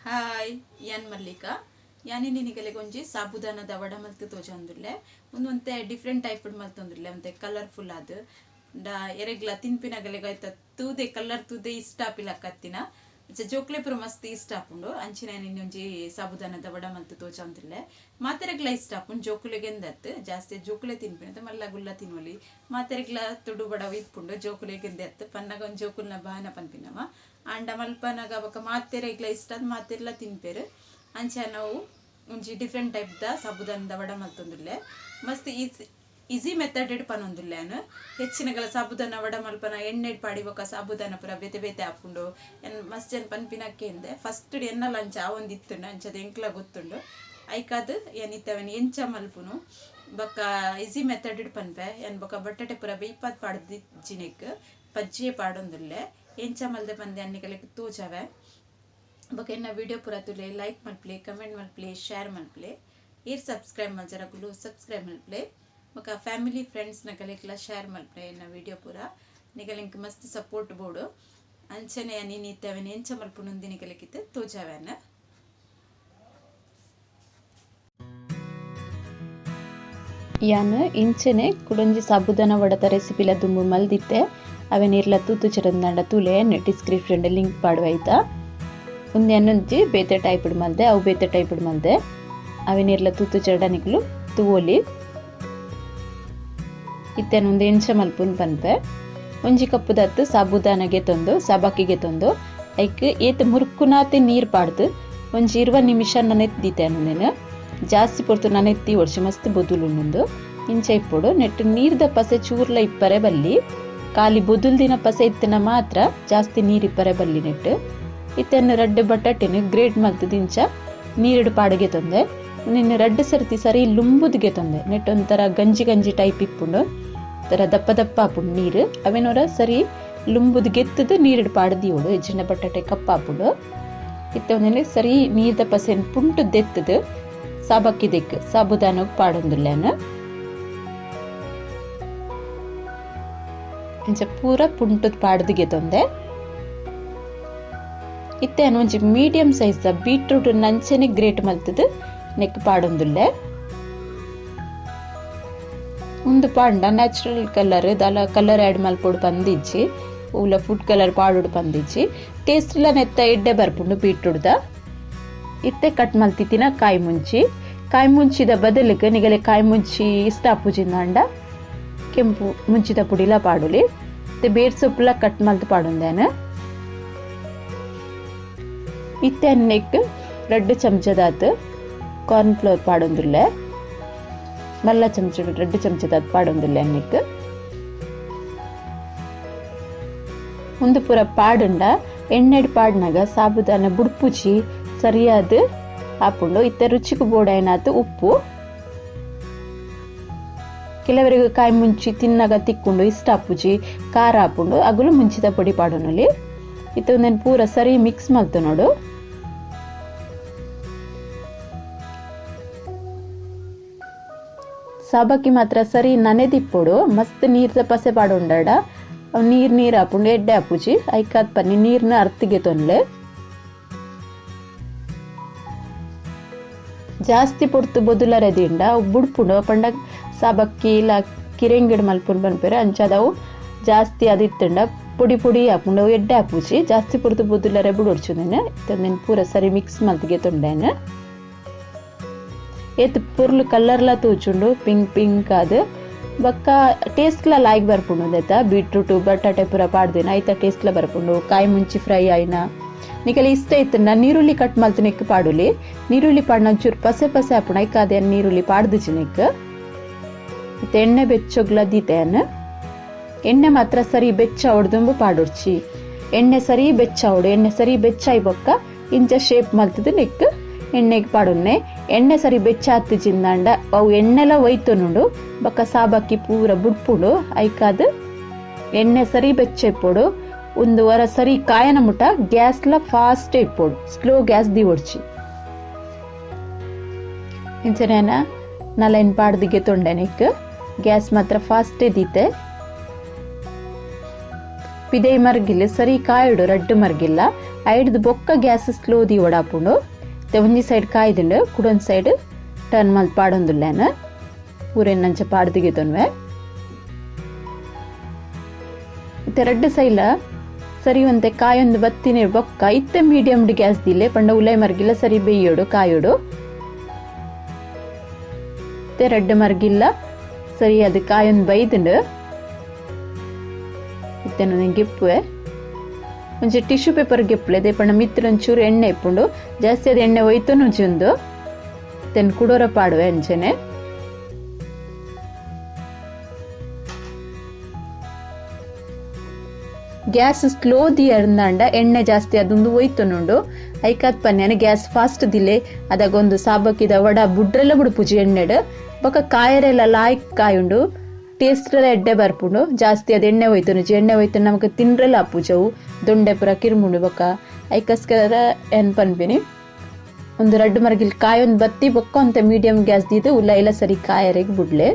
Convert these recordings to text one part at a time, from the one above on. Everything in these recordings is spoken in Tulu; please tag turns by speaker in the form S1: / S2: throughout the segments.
S1: ಹಾಯ್ ಯಾನ್ ಮಲ್ಲಿಕಾ ಯಾನಿ ನಿನಿಗಲೆಗೊಂಜಿ ಸಾಬುದಾನದ ವಡ ಮಲ್ತ್ ತೋಜೊಂದುಲ್ಲೆ ಉಂದು ಒಂತೆ ಡಿಫ್ರೆಂಟ್ ಟೈಪ್ ಮಲ್ತೊಂದುಲ್ಲೆ ಒಂತೆ ಕಲರ್ಫುಲ್ ಆದ್ ಎರೆಗ್ಲ ತಿನ್ಪಿನಗಲೆಗ್ ಐತ ತೂದೆ ಕಲರ್ ತೂದೆ ಇಷ್ಟ ಆಪಿಲಕತ್ತಿನ ಜೋಕ್ಲೆ ಪೂರ ಮಸ್ತ್ ಇಷ್ಟ ಆಪುಂಡು ಅಂಚಿನ ಒಂಜಿ ಸಾಬುದಾನದ ವಡ ಮಲ್ತ್ ತೋಜೊಂದುಲ್ಲೆ ಮಾತೆರೆಗ್ಲ ಇಷ್ಟ ಆಪುಂಡು ಜೋಕುಲೆಗ್ ಎಂದತ್ ಜಾಸ್ತಿ ಜೋಕುಲೆ ತಿನ್ಪಿನ ಮಲ್ಲ ಗುಲ್ಲ ತಿನ್ವೊಲಿ ಮಾತೆರೆಗ್ಲ ತುಡು ಬಡವು ಇಪ್ಪುಂಡು ಜೋಕುಲೆಗ್ ಎಂದತ್ ಪನ್ನಗ ಒಂಜಿ ಜೋಕುಲ್ನ ಬಾನ ಪನ್ಪಿನವ ಆಂಡ ಮಲ್ಪನಗ ಬೊಕ ಮಾತೆರೆಗ್ಲ ಇಷ್ಟ ಮಾತೆರ್ಲ ತಿನ್ಪೆರ್ ಅಂಚ ನಾವು ಒಂಜಿ ಡಿಫ್ರೆಂಟ್ ಟೈಪ್ ದ ಸಾಬುದಾನದ ವಡ ಮಲ್ತೊಂದುಲ್ಲೆ ಮಸ್ತ್ ಈಸಿ ಮೆಥಡ್ ಪನೊಂದುಲ್ಲೆ ಯಾನ್ ಹೆಚ್ಚಿನಗಲ ಸಾಬುದಾನ ವಡ ಮಲ್ಪನ ಎಣ್ಣೆಡ್ ಪಾಡಿ ಬೊಕ ಸಾಬುದಾನ ಪೂರ ಬೇತೆ ಬೇತೆ ಆಪುಂಡು ಮಸ್ತ್ ಜನ ಪನ್ಪಿನಕ್ಕೆ ಎಂದೆ ಫಸ್ಟ್ ಎನ್ನಲ ಅಂಚ ಆವೊಂದಿತ್ತುಂಡು ಅಂಚದ ಎಂಕ್ಲ ಗೊತ್ತುಂಡು ಐಕಾದ್ ಯಾನ್ ಇತ್ತೆ ಅವೆನ್ ಎಂಚ ಮಲ್ಪುನು ಬೊಕ ಈಸಿ ಮೆಥಡ್ ಪನ್ಪೆ ಯಾನ್ ಬೊಕ ಬಟಾಟೆ ಪೂರ ಬೇಯ್ಪಾದ್ ಪಾಡ್ದಿಜ್ಜಿನೆಕ್ ಪಜ್ಜೆ ಪಾಡೊಂದುಲ್ಲೆ ಎಂಚ ಮಲ್ದೆ ಪಂದೆ ಅನ್ನಿಕಲೆಗ್ ತೋಜಾವೆ ಬೊಕ ಎನ್ನ ವಿಡಿಯೋ ಪೂರ ತೂಲೆ ಲೈಕ್ ಮಲ್ಪಲೆ ಕಮೆಂಟ್ ಮಲ್ಪಲೆ ಶೇರ್ ಮಲ್ಪಲೆ ಈರ್ ಸಬ್ಸ್ಕ್ರೈಬ್ ಮಲ್ಜರಕುಲು ಸಬ್ಸ್ಕ್ರೈಬ್ ಮಲ್ಪಲೆ ಬೊಕ ಫ್ಯಾಮಿಲಿ ಫ್ರೆಂಡ್ಸ್ ನಕಲೆಗ್ಲ ಶೇರ್ ಮಲ್ಪಲೆ ಎನ್ನ ವಿಡಿಯೋ ಪೂರ ನಿಕಲೆಗ್ ಮಸ್ತ್ ಸಪೋರ್ಟ್ ಬೋಡು ಅಂಚನೆ ನೀನ್ ಇತ್ತೆ ಅವೆನ್ ಎಂಚ ಮಲ್ಪುನುಂದು ನಿಕಲೆಗಿತ್ತೆ ತೋಜಾವೆನ್.
S2: ಯಾನ್ ಇಂಚನೆ ಕುಡೊಂಜಿ ಸಾಬುದಾನ ವಡತ ರೆಸಿಪಿಲ ದುಂಬು ಮಲ್ದಿತ್ತೆ ಅವೆನ್ ಇರ್ಲ ತೂತು ಚರಂದಾಂಡ ತೂಲೆ ಡಿಸ್ಕ್ರಿಪ್ಷನ್ ಲಿಂಕ್ ಪಾಡುವ ಆಯ್ತಾ. ಉಂದು ಅನ್ನೊಂಜಿ ಬೇತೆ ಟೈಪ್ ಮಲ್ದೆ ಅವು ಬೇತೆ ಟೈಪ್ ಮಲ್ದೆ ಅವೆನ್ ಇರ್ಲ ತೂತು ಚರಡನಿಕ್ಲು ತೂವೊಲಿ. ಇತ್ತೆ ಒಂದು ಎಂಚ ಮಲ್ಪುನ್ ಪನ್ಪೆ ಒಂಜಿ ಕಪ್ಪುದತ್ತು ಸಾಬುದಾನಗೆ ತಂದು ಸಬಾಕಿಗೆ ತಂದು ಐಕ್ ಏತ್ ಮುರ್ಕುನಾತೆ ನೀರು ಪಾಡ್ದು ಒಂಜಿ 20 ನಿಮಿಷ ನನೆತ್ತಿದ್ದೆ ಅನ್ನೇನು ಜಾಸ್ತಿ ಪೊರ್ತು ನನೆತ್ತಿ ಒಡ್ಚಿ ಮಸ್ತ್ ಬೊದುಲುಂಡು ಇಂಚ ಇಪ್ಪೊಡು ನೆಟ್ ನೀರ್ದ ಪಸೆ ಚೂರ್ಲ ಇಪ್ಪರೆ ಬಲ್ಲಿ ಖಾಲಿ ಬೊದುಲ್ದಿನ ಪಸೆ ಇತ್ತಿನ ಮಾತ್ರ ಜಾಸ್ತಿ ನೀರು ಇಪ್ಪರೆ ಬಲ್ಲಿ ನೆಟ್ ಇತ್ತೆನ್ನು ರಡ್ಡು ಬಟಾಟೆನು ಗ್ರೇಟ್ ಮಲ್ತದ ಇಂಚ ನೀರುಡು ಪಾಡಿಗೆ ತಂದೆ ನಿನ್ನ ರಡ್ಡು ಸರ್ತಿ ಸರಿ ಲುಂಬುದಿಗೆ ತಂದೆ ನೆಟ್ ಒಂಥರ ಗಂಜಿ ಗಂಜಿ ಟೈಪ್ ಇಪ್ಪುಂಡು ಥರ ದಪ್ಪ ದಪ್ಪ ಆಪುಂಡು ನೀರು ಅವೇನೋರ ಸರಿ ಲುಂಬುದು ಗೆತ್ತದು ನೀರುಡು ಪಾಡ್ದಿಯೋಡು ಹೆಚ್ಚಿನ ಬಟಾಟೆ ಕಪ್ಪಾಪುಂಡು ಇತ್ತೆ ಒಂದಿನ ಸರಿ ನೀರ್ದ ಪಸೆನ್ ಪುಂಟು ದೆತ್ತದು ಸಾಬಕ್ಕಿ ದೆಕ್ ಸಾಬುದಾನಗ್ ಪಾಡೊಂದುಲ್ಲೇನು ಇಂಚ ಪೂರ ಪುಂಟುದ್ ಪಾಡ್ದಿಗೆ ತಂದೆ. ಇತ್ತೆ ಒಂಜಿ ಮೀಡಿಯಂ ಸೈಜ್ the beetroot ನಂಚನೆ ಗ್ರೇಟ್ ಮಲ್ತದು ನೆಕ್ ಪಾಡೊಂದುಲ್ಲೆ ಉಂದು ಪಾಂಡ ನ್ಯಾಚುರಲ್ ಕಲರ್ ದಾಲ ಕಲರ್ ಆ್ಯಡ್ ಮಲ್ಪೊಡು ಪಂದಿಜ್ಜಿ ಉಲ ಫುಡ್ ಕಲರ್ ಪಾಡೊಡು ಪಂದಿಜ್ಜಿ ಟೇಸ್ಟ್ಲ ನೆತ್ತ ಎಡ್ಡೆ ಬರ್ಪುಂಡು ಬೀಟ್ರೂಟ್ದ. ಇತ್ತೆ ಕಟ್ ಮಲ್ತಿತ್ತಿನ ಕಾಯಿ ಮುಂಚಿ ಕಾಯಿ ಮುಂಚಿದ ಬದಲಿಗೆ ನಿಗಲೆ ಕಾಯಿ ಮುಂಚಿ ಇಷ್ಟ ಆಪುಜಿಂದಾಂಡ ಕೆಂಪು ಮುಂಚಿದ ಪುಡಿಲ ಪಾಡೊಲಿ ಇತ್ತೆ ಬೇರ್ ಸೊಪ್ಪುಲ ಕಟ್ ಮಲ್ತು ಪಾಡೊಂದೇನು. ಇತ್ತೆ ನೆಕ್ ರಡ್ಡು ಚಮಚದಾತ್ ಕಾರ್ನ್ ಫ್ಲೋರ್ ಪಾಡೊಂದುಲ್ಲೆ ಮಲ್ಲ ಚಮಚ ರಡ್ಡು ಚಮಚದಾತ್ ಪಾಡೊಂದುಲ್ಲೆ ಅನ್ನೆಕ್ ಉಂದು ಪೂರ ಪಾಡುಂಡ ಎಣ್ಣೆಡ್ ಪಾಡ್ನಾಗ ಸಾಬುದಾನ ಬುಡ್ಪುಚಿ ಸರಿಯಾದ ಆಪುಂಡು. ಇತ್ತೆ ರುಚಿಗೆ ಬೋಡಾಯ್ನಾತ್ ಉಪ್ಪು ಕೆಲವರಿಗೆ ಕಾಯಿ ಮುಂಚಿ ತಿನ್ನಾಗ ತಿಕ್ಕೊಂಡು ಇಷ್ಟ ಆಪುಜಿ ಖಾರ ಆಪುಂಡು ಅಗುಲು ಮುಂಚಿದ ಪೊಡಿ ಪಾಡೊನೊಲಿ. ಇತ್ತೆ ಒಂದೆನ್ ಪೂರ ಸರಿ ಮಿಕ್ಸ್ ಮಲ್ತು ನೋಡು. ಸಾಬಕ್ಕಿ ಮಾತ್ರ ಸರಿ ನನೆದಿಪ್ಪೊಡು ಮಸ್ತ್ ನೀರ್ದ ಪಸೆ ಪಾಡೊಂಡಾಡ ಅವು ನೀರು ನೀರು ಆಪುಂಡು ಎಡ್ಡೆ ಆಪುಜಿ ಐಕಾದ್ ಪನ್ನಿ ನೀರ್ನ ಅರ್ತಿಗೆ ತೊನ್ಲೆ ಜಾಸ್ತಿ ಪೊರ್ತು ಬೊದುಲರೆ ದಿಂಡ ಅವು ಬುಡ್ಪುಂಡು ಪಂಡ ಸಾಬಕ್ಕಿ ಇಲ್ಲ ಕಿರೆಂಗಿಡ್ ಮಲ್ಪುಂಡು ಪನ್ಪೆರ್ ಅಂಚಾದವು ಜಾಸ್ತಿ ಅದಿತ್ತುಂಡ ಪೊಡಿ ಪೊಡಿ ಆಪುಂಡು ಅವು ಎಡ್ಡೆ ಆಪುಜಿ ಜಾಸ್ತಿ ಪೊರ್ತು ಬೊದುಲರೆ ಬುಡೊಡ್ಚುಂದೆನ್ ಇತ್ತೆ ಪೂರ ಸರಿ ಮಿಕ್ಸ್ ಮಲ್ತಿಗೆ ತೊಂಡೇನು. ಏತ್ ಪೊರ್ಲು ಕಲರ್ಲ ತೋಚುಂಡು ಪಿಂಕ್ ಪಿಂಕ್ ಆದ್ ಬೊಕ್ಕ ಟೇಸ್ಟ್ಲ ಲಾಯ್ಕ್ ಬರ್ಪುಂಡು ಉಂದೆತ ಬೀಟ್ರೂಟ್ ಬಟಾಟೆ ಪೂರ ಪಾಡ್ದಿನ ಐತ ಟೇಸ್ಟ್ಲ ಬರ್ಪುಂಡು ಕಾಯಿ ಮುಂಚಿ ಫ್ರೈ ಆಯ್ನ ನಿಕಲೆ ಇಷ್ಟ ಇತ್ತುಂಡ ನೀರುಳ್ಳಿ ಕಟ್ ಮಲ್ತು ನೆಕ್ ಪಾಡೊಲಿ ನೀರುಳ್ಳಿ ಪಾಡ್ನ ಒಂಚೂರು ಪಸೆ ಪಸೆ ಆಪುಂಡು ಐಕಾದ್ ಯಾನ್ ನೀರುಳ್ಳಿ ಪಾಡ್ದಿಜಿ ನೆಕ್. ಇತ್ತೆ ಎಣ್ಣೆ ಬೆಚ್ಚೊಗ್ಲ ದೀತೆ ಎಣ್ಣೆ ಮಾತ್ರ ಸರಿ ಬೆಚ್ಚ ದುಂಬು ಪಾಡೊಡ್ಚಿ ಎಣ್ಣೆ ಸರಿ ಬೆಚ್ಚಾವೊಡು ಎಣ್ಣೆ ಸರಿ ಬೆಚ್ಚಾಯಿ ಬೊಕ್ಕ ಇಂಚ ಶೇಪ್ ಮಲ್ತದು ನೆಕ್ ಎಣ್ಣೆಗೆ ಪಾಡೊನ್ನೆ ಎಣ್ಣೆ ಸರಿ ಬೆಚ್ಚ ಆತಿಜಿಂದಾಂಡ ಅವು ಎಣ್ಣೆಲ ಒಯ್ತೊನುಂಡು ಬೊಕ್ಕ ಸಾಬಕ್ಕಿ ಪೂರ ಬುಡ್ಪುಂಡು ಐಕಾದ್ ಎಣ್ಣೆ ಸರಿ ಬೆಚ್ಚ ಇಪ್ಪೊಡು ಒಂದು ವರ ಸರಿ ಕಾಯನ ಮುಟ ಗ್ಯಾಸ್ಲ ಫಾಸ್ಟ್ ಇಪ್ಪೊಡು ಸ್ಲೋ ಗ್ಯಾಸ್ ದಿವೊಡ್ಚಿ. ಇಂಚನೇನ ನಲೈನ್ ಪಾಡ್ದಿಗೆ ತೊಂಡೆ ನೆಕ್ ಗ್ಯಾಸ್ ಮಾತ್ರ ಫಾಸ್ಟ್ ದೀತೆ ಪಿದೈ ಮರ್ಗಿಲ್ಲ ಸರಿ ಕಾಯೊಡು ರಡ್ಡು ಮರ್ಗಿಲ್ಲ ಐಡ್ದು ಬೊಕ್ಕ ಗ್ಯಾಸ್ ಸ್ಲೋ ದೀವೊಡಾಪುಂಡು. ಇತ್ತೆ ಒಂಜಿ ಸೈಡ್ ಕಾಯ್ದುಂಡು, ಕುಡೊಂದು ಸೈಡ್ ಟರ್ನ್ ಮಲ್ತ್ ಪಾಡೊಂದುಲ್ಲೇನ. ಪೂರೆನ್ ಅಂಚ ಪಾಡ್ದು ಗೆತೊನ್ವೆ. ಇತ್ತೆ ರಡ್ಡ್ ಸೈಲ ಸರಿ ಒಂತೆ ಕಾಯೊಂದು ಬತ್ತಿನ ಬೊಕ್ಕ ಇತ್ತೆ ಮೀಡಿಯಂ ಗ್ಯಾಸ್ ದಿಲೆ ಪಂಡ ಉಲೈ ಮರ್ಗಿಲ್ಲ ಸರಿ ಬೇಯೋಡು ಕಾಯೋಡು. ಇತ್ತೆ ರಡ್ಡ್ ಮರ್ಗಿಲ್ಲ ಸರಿ ಅದು ಕಾಯೊಂದು ಬೈದುಂಡು. ಇತ್ತೆ ಗೆಪ್ಪುವೆ ಒಂಜಿ ಟಿಶ್ಯೂ ಪೇಪರ್ ಗೆಪ್ಪುಲೆ they ಪಂಡ ಮಿತ್ರ ಒಂಚೂರು ಎಣ್ಣೆ ಇಪ್ಪುಂಡು, ಜಾಸ್ತಿ ಅದು ಎಣ್ಣೆ ಒಯ್ತನು ಉಂದು. ತೆನ್ ಕುಡೋರ ಪಾಡುವೆ ಅಂಚನೆ. ಗ್ಯಾಸ್ ಸ್ಲೋ ದಿಯರ್ಂದಾಂಡ ಎಣ್ಣೆ ಜಾಸ್ತಿ ಅದೊಂದು ಒಯ್ತನುಂಡು. ಐಕಾತ್ ಪನ್ಯಾನ ಗ್ಯಾಸ್ ಫಾಸ್ಟ್ ದಿಲೆ ಅದಾಗೊಂದು ಸಾಬಕ್ಕಿದ ವಡ ಬುಡ್ರೆಲ್ಲ ಬುಡ್ಪುಜಿ ಎಣ್ಣೆಡ್ ಬೊಕ್ಕ ಕಾಯರೆಲ್ಲ ಲಾಯ್ಕ್ ಕಾಯುಂಡು, ಟೇಸ್ಟ್ ಎಡ್ಡೆ ಬರ್ಪುಂಡು. ಜಾಸ್ತಿ ಅದು ಎಣ್ಣೆ ಒಯ್ತನು, ಎಣ್ಣೆ ಒಯ್ತು ನಮಕ್ ತಿಂಡ್ರೆಲ್ಲ ಆಪುಜವು, ದೊಂಡೆ ಪೂರ ಕಿರ್ಮುಂಡು. ಬೊಕ್ಕ ಐಕಸ್ಕರ ಏನ್ ಪನ್ಪಿನಿ ಒಂದು ರಡ್ಡು ಮರಗಿಲ್ ಕಾಯೊಂದು ಬತ್ತಿ ಬೊಕ್ಕ ಅಂತ ಮೀಡಿಯಂ ಗ್ಯಾಸ್ ದೀದು ಉಲ್ಲ ಇಲ್ಲ ಸರಿ ಕಾಯರೆಗ್ ಬುಡ್ಲೆ.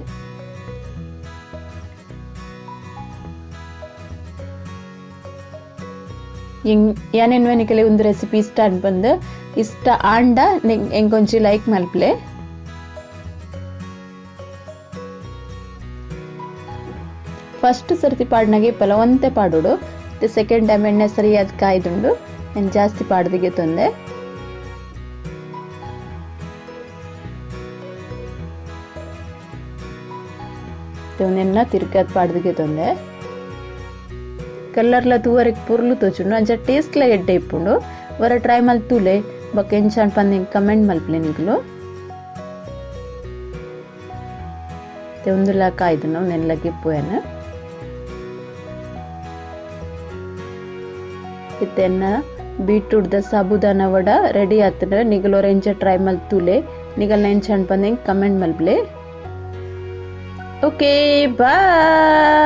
S2: ಯಾನೇನ್ವೆನಿಕಲೆ ಒಂದು ರೆಸಿಪಿ ಇಷ್ಟ ಬಂದು ಇಷ್ಟ ಆಂಡ ಎಂಕೊಂಚಿ ಲೈಕ್ ಮಲ್ಪ್ಲೆ. ಫಸ್ಟ್ ಸರ್ತಿ ಪಾಡ್ನಾಗೆ ಪಲವಂತೆ ಪಾಡೋಡು, ಸೆಕೆಂಡ್ ಟೈಮ್ ಎಣ್ಣೆ ಸರಿಯಾದ ಕಾಯ್ದುಂಡು ನಾನು ಜಾಸ್ತಿ ಪಾಡ್ದಿಗೆ ತೊಂದೆ. ಒಂದೆನ್ನ ತಿರ್ಗಾದ್ ಪಾಡ್ದಿಗೆ ತೊಂದೆ. ಕಲ್ಲರ್ಲ ತೂವರೆಗೆ ಪುರ್ಲು ತೋಚುಂಡು, ಅಂಚ ಟೇಸ್ಟ್ಲ ಎಡ್ಡೆ ಇಪ್ಪುಂಡು. ವರ ಟ್ರೈ ಮಲ್ತೂಲೆ ಬೊಕ್ಕ ಎಂಚಾಂಡ್ ಪಂದ್ ಕಮೆಂಟ್ ಮಲ್ಪ್ಲೆ ನಿಕ್ಲು. ಒಂದುಲ ಕಾಯ್ದು ನೆಲ್ಲ ಗಿಪ್ಪುವೇನ. ಇತ್ತೆನ್ನ beetroot the sabudana vada ready ಆತಂದ್ರೆ ನಿಗಲೋರ ಎಂಚ ಟ್ರೈ ಮಲ್ತೂಲೆ, ನಿಗಲ್ನ ಎಂಚಾಂಡ್ ಪಂದ್ ಕಮೆಂಟ್ ಮಲ್ಪ್ಲೆ. Okay, bye.